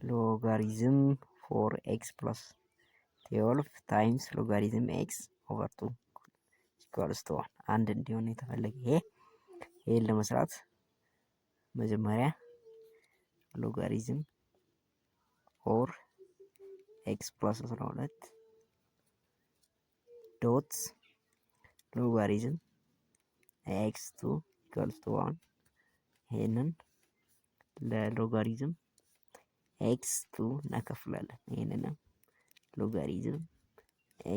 Logarithm four x plus 12 times logarithm x over two equals to one አንድ እንዲሆን የተፈለገ። ይሄ ይሄን ለመስራት መጀመሪያ logarithm four x plus 12 dot logarithm x two equals to one፣ ይሄንን ለ logarithm x two እናከፍላለን። ይሄንንም logarithm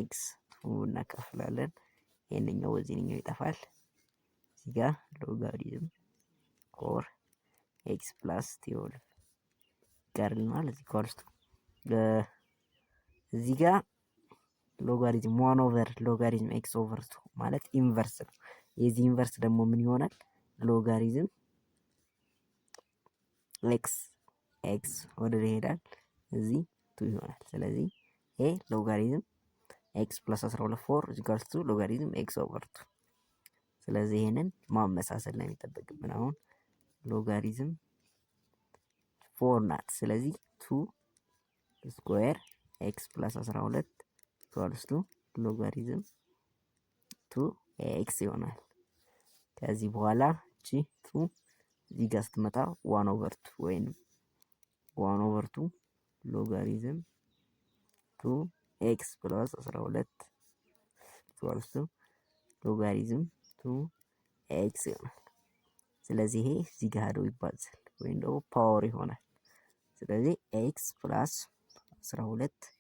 x two እናከፍላለን። ይሄንኛው በዚህኛው ይጠፋል። እዚህ ጋር logarithm four x plus 12 ይቀርልናል። እዚህ equals to እዚህ ጋር logarithm one over logarithm x over two ማለት inverse ነው። የዚህ inverse ደግሞ ምን ይሆናል? Logarithm x x ወደ ላይ ይሄዳል፣ እዚህ two ይሆናል። ስለዚህ ይሄ logarithm x plus 12 four equals to logarithm x over two። ስለዚህ ይሄንን ማመሳሰል ነው የሚጠበቅብን። አሁን logarithm four ናት። ስለዚህ two square x plus 12 equals to logarithm two x ይሆናል። ከዚህ በኋላ እቺ two እዚህ ጋር ስትመጣ one over two ወይም one over two logarithm two x plus 12 equals to logarithm two x ይሆናል። ስለዚህ ይሄ እዚህ ጋር ሄዶ ይባዛል ወይም ደግሞ power ይሆናል። ስለዚህ x plus 12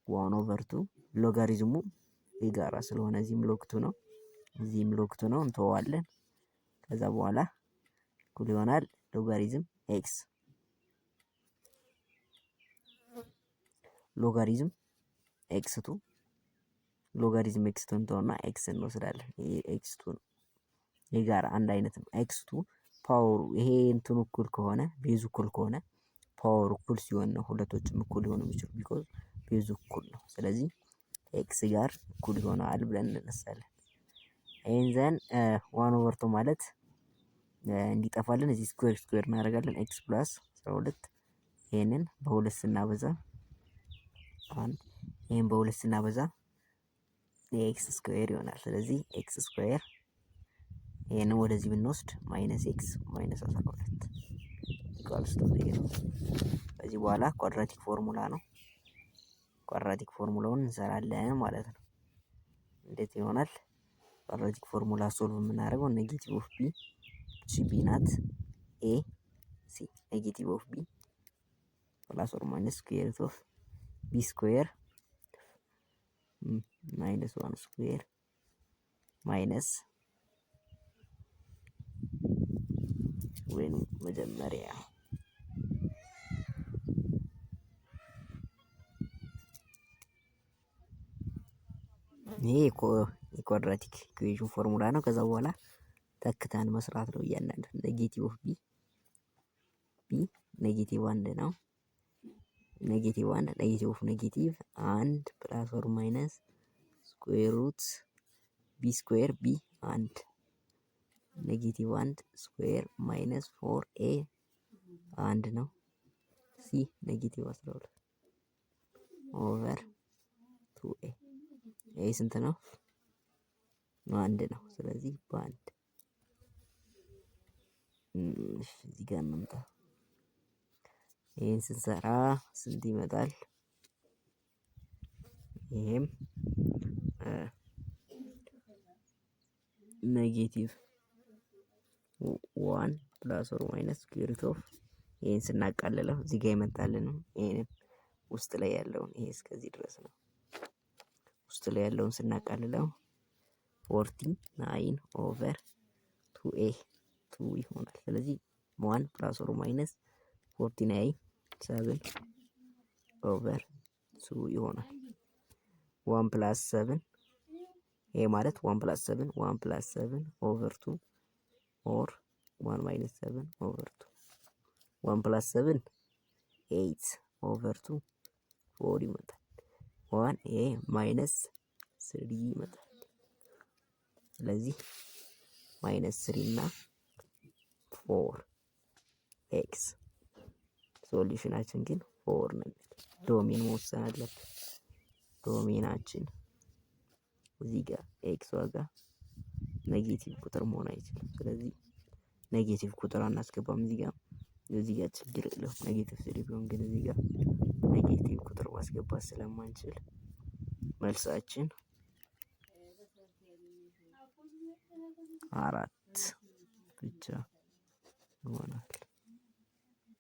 one over two፣ logarithm ኡ የጋራ ስለሆነ እዚህም log two ነው፣ እዚህም log two ነው፣ እንተዋለን። ከዛ በኋላ እኩል ይሆናል logarithm x logarithm x two፣ logarithm x two እንተውና x እንወስዳለን። ይሄ x two ነው፣ የጋራ አንድ አይነት ነው። x two power ኡ ይሄ እንትኑ እኩል ከሆነ፣ base ኡ እኩል ከሆነ፣ power ኡ እኩል ሲሆን ነው ሁለቶችም እኩል ሊሆኑ የሚችሉ፣ because base ኡ እኩል ነው። ስለዚህ x ጋር እኩል ይሆናል ብለን እንነሳለን። ይሄን then one over two ማለት እንዲጠፋልን እዚህ square square እናደርጋለን። x plus 12፣ ይሄንን በሁለት ስናበዛ አንድ፣ ይሄን በሁለት ስናበዛ x square ይሆናል። ስለዚህ x square ይሄንን ወደዚህ ብንወስድ minus x minus 12 equals to 0። ከዚህ በኋላ quadratic formula ነው። Quadratic formula ውን እንሰራለን ማለት ነው። እንዴት ይሆናል? Quadratic formula solve የምናደርገው negative of b፣ እቺ b ናት፣ a c፣ negative of b plus or minus square root of b square minus one square minus ወይም መጀመሪያ ይሄ የ quadratic equation formula ነው። ከዛ በኋላ ተክተን መስራት ነው። እያንዳንዱ negative of b፣ b negative አንድ ነው። Negative አንድ፣ negative of negative አንድ plus or minus square root b square፣ b አንድ፣ negative አንድ square minus four a አንድ ነው። c negative 12 over two a። a ስንት ነው? አንድ ነው። ስለዚህ በአንድ እዚህ ጋር እንምጣ። ይህን ስንሰራ ስንት ይመጣል? ይሄም negative one plus or minus square root of፣ ይሄን ስናቃልለው እዚህ ጋር ይመጣልን። ይሄንን ውስጥ ላይ ያለውን፣ ይሄ እስከዚህ ድረስ ነው። ውስጥ ላይ ያለውን ስናቃልለው 49 over two a two ይሆናል። ስለዚህ one plus or minus 49 seven over two ይሆናል። One plus seven፣ ይሄ ማለት one plus seven፣ one plus seven over two or one minus seven over two። One plus seven eight over two four ይመጣል። One ይሄ minus three ይመጣል። ስለዚህ minus three እና four x Solution ኣችን ግን four ነው የሚል። Domain መወሰን አለብን። Domain ኣችን እዚህ ጋር x ዋጋ negative ቁጥር መሆን አይችልም። ስለዚህ negative ቁጥር አናስገባም እዚህ ጋር። እዚህ ጋር ችግር የለውም -3 ቢሆን፣ ግን እዚህ ጋር negative ቁጥር ማስገባት ስለማንችል መልሳችን 4 ብቻ ይሆናል።